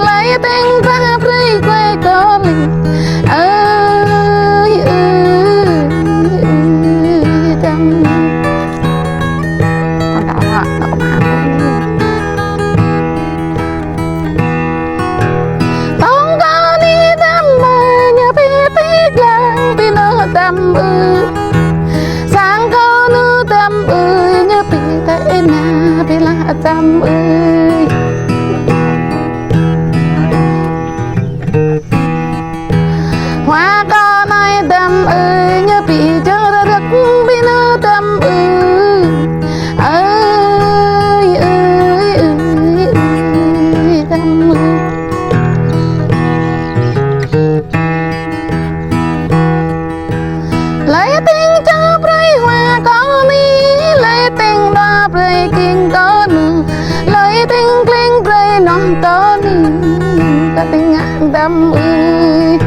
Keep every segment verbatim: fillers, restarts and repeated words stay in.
Lăi teng ta brơi kơ kâo lĕ. Ơi, ơi, ơi, dăm. Tong kâo mă, tong kâo mă. Tong kâo ni dăm mơ̆ ñu pĭ pĭ lăng pĭ nơh dăm ơi. Sang kâo nơh dăm ơi, ñu pĭ tơ ena pĭ lah dăm ơi. Hoa kâo nai dăm ơi, ñu pĭ čang rơrơ̆k pĭ nơh dăm ơi. Ơi, ơi, ơi, ơi, dăm ơi. Lăi teng čô brơi hoa kâo ni, lăi teng đua brơi keng kâo nơh, lăi teng kleng brơi nong kâo ni, kơ teng ngă dăm ơi.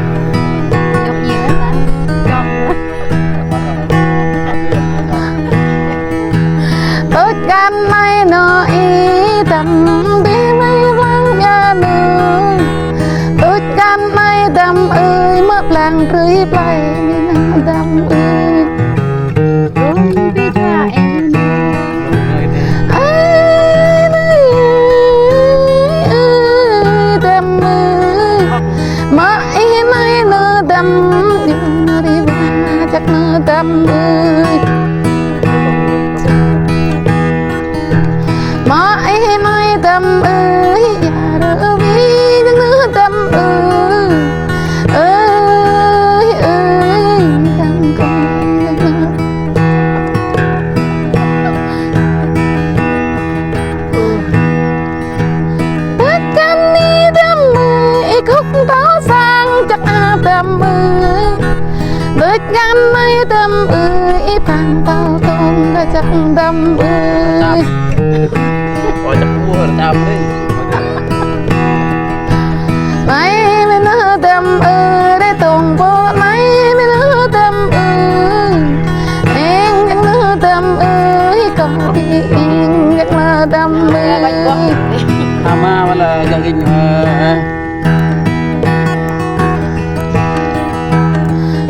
Tui kăn mai nơ ih dăm, bih mai blang ia nơ. Tui kăn mai dăm ơi, mă blang brơi plai mi nơ dăm ơi. Ơi, ơi, ơi, dăm ơi. Mă ih mai nơ dăm, yua nơ ri wa jak nơ dăm ơi. Mă ih mai dăm ơi, ia rơ wi nơ dăm ơi. Ơi, ơi, dăm kơ nơ. Bơčan ni dăm ơi, ih khŭk tâo sang jak a dăm ơi. Bơčan mai dăm ơi, ih pang tâo tong kơ jak dăm ơi. Ơ, jak ƀuh dăm ơi. Mai mi nơ dăm ơi, rai tong pô mai mi nơ dăm ơi. Eng jak nơ dăm ơi, kâo pi eng jak nơ dăm ơi. Ama wala gagin, ơ.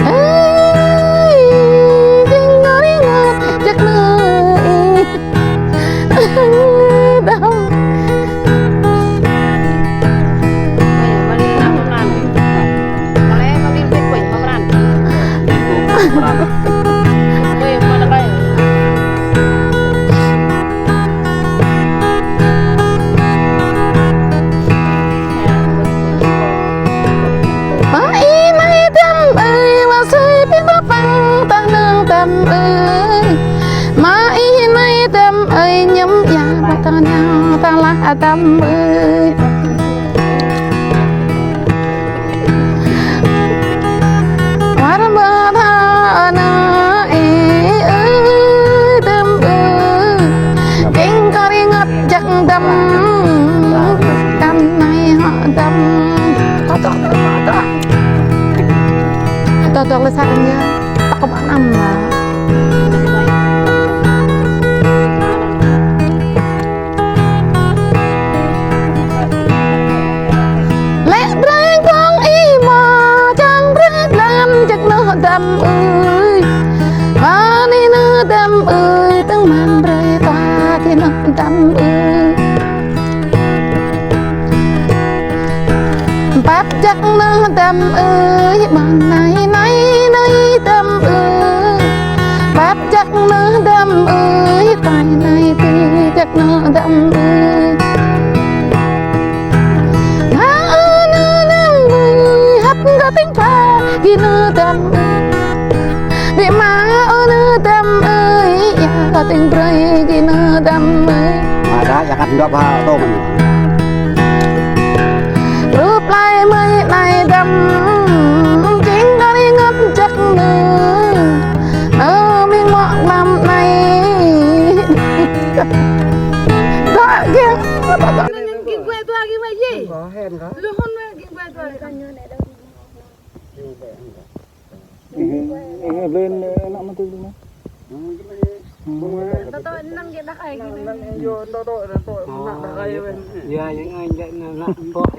Ơi, jing ngơi ngăt jak nơ ơi. Dăm. Mă ih mai dăm ơi, wa sui pin ba păng ta nang dăm ơi. Mă ih mai dăm ơi, ñăm ia ba ta nang ta lah dăm ơi. War mơ tha nơ ih ơi dăm ơi. Jing kơ ri ngăt jak dăm. Kăn nai hŏ dăm. Tŏ tŏ tŏ tŏ. Tŏ tŏ lĕ sa rơngiă. Tŏ kơ mă năm lah. Lĕ brơi kông ih mă čang brơi glan jak nơ dăm ơi. Mă ni nơ dăm ơi, tơng man brơi ta kơ nơ dăm ơi. Pap jak nơ dăm ơi, ƀơ̆ng nai nai nai dăm ơi. Pap jak nơ dăm ơi, tai nai tui jak nơ dăm ơi. Mă ơ nơ dăm ơi, hăt kơ teng pha kơ nơ dăm ơi. Bĕ mă ơ nơ dăm ơi, ia kơ teng brơi kơ nơ dăm ơi. Mă dah, ia kơ teng đop ha tô mơ̆n. Rup lai mơi nai dăm, jing kơ ri ngăt jak nơ. Ơ, ming mŏk lăm nai. Dŏ kiăng. Kiăng kuai tua kiăng kuai ye. Lu hôn kiăng kuai tua. Ih, ih, lên, ơ, nă mă tui mă. Tơ tơ năng jĕ đah ai gih. Năng năng yo tơ tơ năng tơ năng đah ai weh. Ya, yang ai jĕ năng năng boh